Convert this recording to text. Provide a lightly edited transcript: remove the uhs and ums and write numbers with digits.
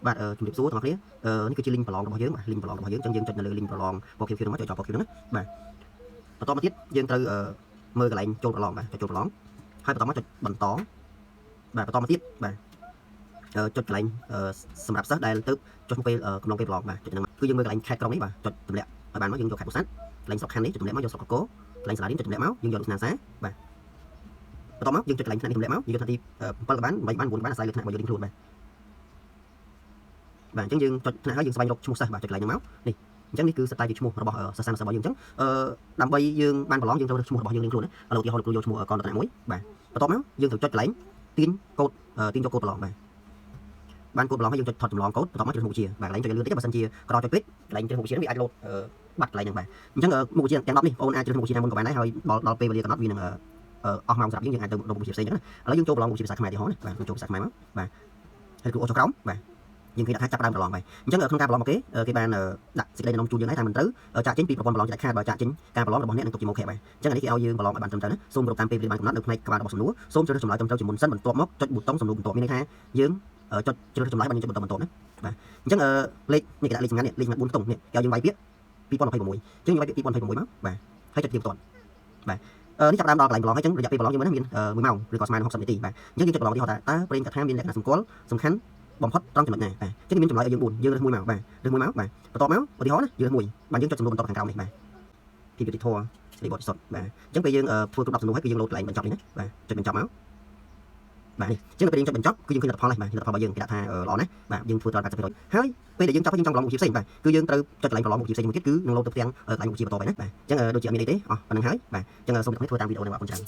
បាទជំរាបសួរទាំងអស់គ្នានេះគឺជា link ប្រឡងរបស់យើងបាទ link ប្រឡងរបស់យើងអញ្ចឹងយើងចុចនៅលើ link ប្រឡងពណ៌ខៀវៗហ្នឹងមកចុចចោលពណ៌ខៀវហ្នឹងណាបាទបន្តមកទៀតយើងត្រូវមើលកន្លែងចូលប្រឡងបាទចុចចូលប្រឡងហើយបន្តមកចុចបន្តបាទបន្តមកទៀតបាទចុចកន្លែងសម្រាប់សិស្សដែលទៅចុះពេលកំឡុងពេលប្រឡងបាទចុចហ្នឹងគឺយើងមើលកន្លែងខេត្តក្រុងនេះបាទចុចទម្លាក់ឲ្យបានមកយើងយកខេត្តពោធិ៍សាត់កន្លែងស្រុកខណ្ឌនេះចុចទម្លាក់មកយកស្រុកកកកន្លែងសាលារៀនចុចទម្លាក់មកយើងយកលោកស្នាសាបាទបន្តមកយើងចុចកន្លែងថ្នាក់នេះទម្លាក់មកយើងយកថ្នាក់ទី7ក៏បាន8បាន9បានអាស្រ័យលើថ្នាក់របស់យើងរៀងខ្លួនបាទបាទអញ្ចឹងយើងចុចថ្នាក់ហើយយើងស្វែងរកឈ្មោះសិស្សបាទចុចកន្លែងហ្នឹងមកនេះអញ្ចឹងនេះគឺសិតតែជាឈ្មោះរបស់សិស្សានុសិស្សរបស់យើងអញ្ចឹងអឺដើម្បីយើងបានប្រឡងយើងត្រូវរើសឈ្មោះរបស់យើងរៀងខ្លួនណាឥឡូវឧទាហរណ៍លោកគ្រូយកឈ្មោះកនរតនៈមួយបាទបន្ទាប់មកយើងត្រូវចុចកន្លែងទាញកូដទាញយកកូដប្រឡងបាទបានកូដប្រឡងហើយយើងចុចថតចម្លងកូដបន្ទាប់មកជ្រើសមុខវិជ្ជាបាទកន្លែងចុចលឿនតិចបើសិនជាក្រចុចពេកកន្លែងជ្រើសមុខវិជ្ជាវាអាចលោតបាត់កន្លែងហ្នឹងបាទអញ្ចឹងមុខវិជ្ជាទាំង10នេះបងប្អូនអាចជ្រើសមុខវិជ្ជាណាមុនក៏បានដែរហើយដល់ដល់ពេលវេលាកំណត់វានឹងអស់ម៉ោងសម្រាប់យើងយើងអាចទៅរកមុខវិជ្ជាផ្សេងអញ្ចឹងណាឥឡូវយើងចូលប្រឡងមុខវិជ្ជាភាសាខ្មែរទីហោណាបាទចូលភាសាខ្មែរមកបាទហើយគ្រូអូសចុះក្រោមបាទយើងឃើញដាក់ថាចាប់ដើមប្រឡងបាទអញ្ចឹងក្នុងការប្រឡងមកគេគេបានដាក់សេចក្តីណែនាំជូនយើងដែរថាមិនត្រូវចាក់ចេញពីប្រព័ន្ធប្រឡងជាដាច់ខាតបើចាក់ចេញការប្រឡងរបស់អ្នកនឹងទុកជាមកខែបាទអញ្ចឹងអានេះគេឲ្យយើងប្រឡងឲ្យបានត្រឹមត្រូវណាសូមគោរពតាមពេលវេលាបានកំណត់នៅផ្នែកក្បាលរបស់សំណួរសូមជ្រើសរើសចម្លើយត្រឹមត្រូវជាមុនសិនបន្ទាប់មកចុចប៊ូតុងសំណួរបន្ទាប់មានន័យថាយើងចុចជ្រើសរើសចម្លើយបានយើងចុចប៊ូតុងបន្ទាប់ណាបាទអញ្ចឹងលេខនេះគេដាក់លេខសម្ងាត់នេះលេខសម្ងាត់4ខ្ទង់នេះគេឲ្យយើងវាយពាក្យ2026អញ្ចឹងយើងវាយពាក្យ2026មកបាទហើយចុចទៀងទាត់បាទនេះចាប់ដើមដល់កន្លែងប្រឡងហើយអញ្ចឹងរយៈពេលប្រឡងយើងមើលណាមាន1ម៉ោងឬក៏ស្មើនឹង60នាទីបាទអញ្ចឹងយើងចុចប្រឡងទីហោថាតើប្រេងកថាមានលក្ខណៈសម្គាល់សំខាន់បំផុតត្រង់ចំណុចណាបាទអញ្ចឹងមានចម្លើយឲ្យយើង4យើងរើសមួយមកបាទរើសមួយមកបាទបន្ទាប់មកឧទាហរណ៍ណាយើងរើសមួយបាទយើងចុចសំណួរបន្តខាងក្រោមនេះបាទភាពយុត្តិធម៌សេរីបរិសុទ្ធបាទអញ្ចឹងពេលយើងធ្វើគ្រប់10សំណួរហើយគឺយើងលោតកន្លែងបញ្ចប់នេះណាបាទចុចបញ្ចប់មកបាទនេះអញ្ចឹងពេលយើងចុចបញ្ចប់គឺយើងឃើញលទ្ធផលហើយបាទលទ្ធផលរបស់យើងគេដាក់ថាល្អណាស់បាទយើងធ្វើត្រង់80%ហើយពេលដែលយើងចប់ហើយយើងចង់ប្រឡងមុខវិជ្ជាផ្សេងបាទគឺយើងត្រូវចុចកន្លែងប្រឡងមុខវិជ្ជាផ្សេងមួយទៀតគឺនឹងលោតទៅផ្ទាំងកន្លែងមុខវិជ្ជាបន្តទៅណាបាទអញ្ចឹងដូចជាអត់មានអីទេអស់ប៉ុណ្្នឹងហើយបាទអញ្ចឹងសូមអ្នកធ្វើតាមវីដេអូនេះបាទអរគុណច្រើន។